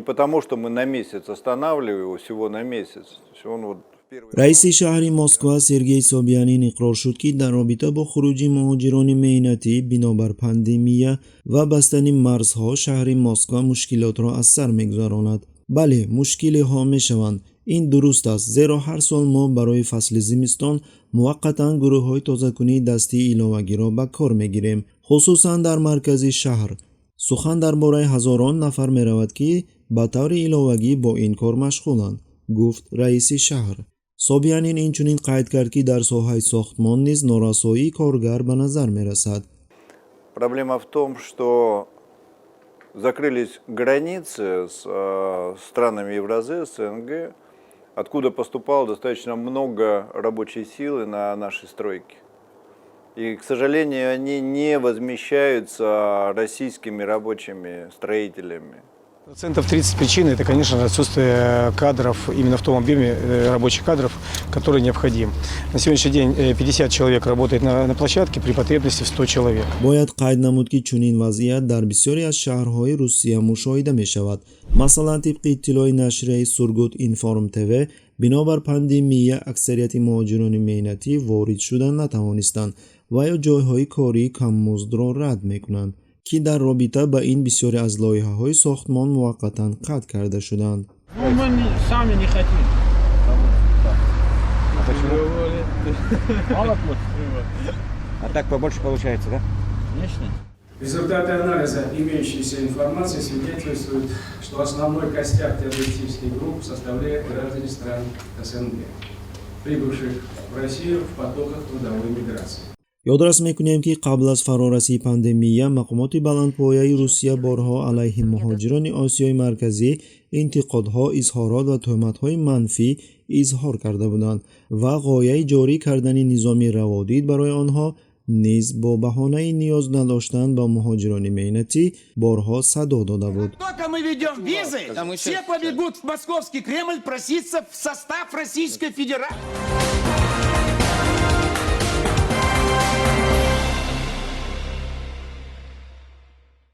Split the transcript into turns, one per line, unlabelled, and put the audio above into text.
Не потому, что мы на месяц останавливаем его, всего на месяц. То есть он вот в первый
Раиси шаҳри Москва Сергей Собянин иқрор шуд, ки дар робита бо хуруҷи муҳоҷирони меҳнатӣ бинобар пандемия ва бастани марзҳо шаҳри Москва мушкилотро аз сар мегузаронад. Бале, мушкилиҳо мешаванд, ин дуруст аст, зеро ҳар сол мо барои фасли зимистон муваққатан гурӯҳҳои тозакунии дастии иловагиро ба кор мегирем, хусусан дар маркази шаҳр. Сухан дар бораи ҳазорон нафар меравад, ки ба таври иловагӣ бо ин кор машғуланд, гуфт раиси шаҳр. Собянин инчунин қайд кард, ки дар соҳаи сохтмон низ норасоии коргар ба назар мерасад.
Проблема в том, что закрылись границы с странами Евразес, СНГ, откуда поступало достаточно много рабочей силы на наши стройки. И, к сожалению, они не возмещаются российскими рабочими строителями.
Процентов 30 причин – это, конечно же, отсутствие кадров именно в том объеме рабочих кадров, который необходим. На сегодняшний день 50 человек работает на площадке при потребности в 100 человек.
Бояд қайд намуд, ки чунин вазъият дар бисёре аз шаҳрҳои Русия мушоҳида мешавад. Масалан, тибқи иттилои нашрияи Сургут Информ ТВ, бинобар пандемия аксарияти муҳоҷирони меҳнатӣ ворид шуда натавонистанд ва ё ҷойҳои кории каммуздро рад мекунанд, ки дар робита ба ин бисёре аз лоиҳаҳои сохтмон муваққатан қатъ карда шуданд.
Ну, мы сами не хотим.
А почему?
Мало платят.
А так побольше получается, да?
Конечно.
Результаты анализа имеющейся информации свидетельствуют, что основной костяк террористических групп составляют граждане стран СНГ, прибывших в Россию в потоках трудовой миграции.
Ёдрас мекунем, ки қабл аз фарорасии пандемия мақомоти баландпояи Русия борҳо алайҳи муҳоҷирони Осиёи Марказӣ интиқодҳо, изҳорот ва тӯҳматҳои манфӣ изҳор карда буданд ва ғояи ҷорӣ кардани низоми раводид барои онҳо низ бо баҳонаи ниёз надоштан ба муҳоҷирони меҳнатӣ борҳо садо дода буд.
Только мы введем визы,
Там еще
все побегут в московский Кремль проситься в состав Российской Федерации.